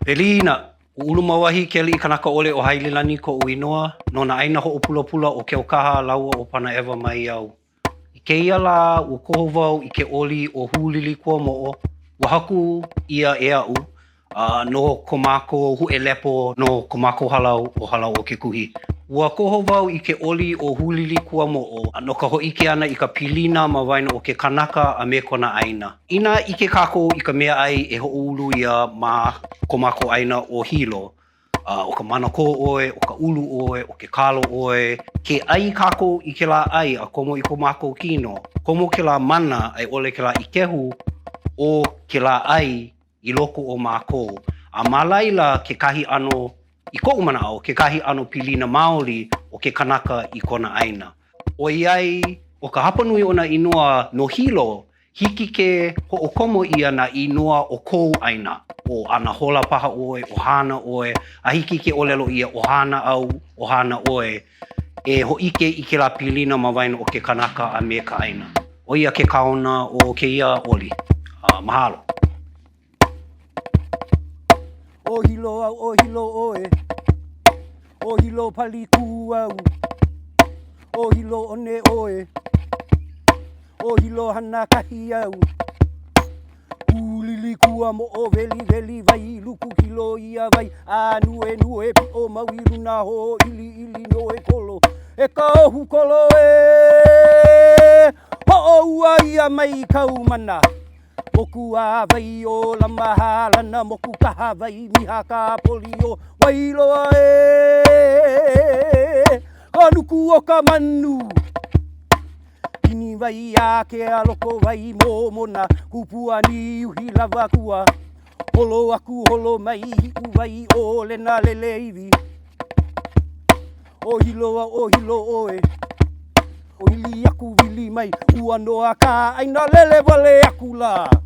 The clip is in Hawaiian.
Welina, ʻO Ulumauahi ke aliʻi kanaka ʻole o Hailelani koʻu inoa, no nā ʻāina hoʻopulapula o Keaukaha lāua ʻo Panaʻewa mai au. I kēia lā, ua koho wau i ke oli ʻo Hūlili Kuamoʻo, ua haku ʻia e aʻu, a no ko mākou huʻe lepo no ko mākou hālau ʻo Hālau o ke Kuhi. Ua koho wau i ke oli ʻo Hūlili Kuamoʻo no ka hōʻike ʻana i ka pilina ma waena o ke kanaka a me kona ʻāina. Inā ʻike kākou i ka meaʻai e hoʻoulu ʻia ma ko mākou ʻāina ʻo Hilo, ʻo ka manakō ʻoe, ʻo ka ʻulu ʻoe, ʻo ke kalo ʻoe, ke ʻai kākou i kēlā ʻai a komo i ko mākou kino, komo kēlā mana a i ʻole kēlā ikehu o kēlā ʻai i loko o mākou. A ma laila kekahi ʻano, i koʻu manaʻo, kekahi ʻano pilina maoli o ke kanaka i kona ʻāina. ʻOiai, ʻo ka hapanui o nā inoa no Hilo, hiki ke hoʻokomo ʻia nā inoa o kou ʻāina, ʻo Anahola paha ʻoe, ʻo Hāna ʻoe, a hiki ke ʻōlelo ʻia ʻo Hāna au, ʻo Hāna ʻoe, e hōʻike i kēlā pilina ma waena o ke kanaka a me ka ʻāina. ʻO ia ke kaona o kēia oli. A mahalo. ʻO Hilo au, ʻo Hilo ʻoe. ʻO Hilo pali kū au. ʻO Hilo one ʻoe. ʻO Hilo hana kahi au. Hūlili kuamoʻo weliweli wai luku kilo ia wai ānuenue piʻo mau i luna hōʻiliʻili noe kolo e ka ʻohu kolo ē Hoʻoua ʻia mai kau mana Moku āwai o lama hālana moku kahawai miha ka poli o Wailoa ē Ka nuku o ka manu Kini wai ākea loko wai mōmona kupua niuhi lawa kua Holo aku holo mai hiʻu wai ʻōlena lele iwi ʻO Hilo au ʻo Hilo ʻoe ʻO wili aku wili mai ua noa ka ʻāina lele wale aku la.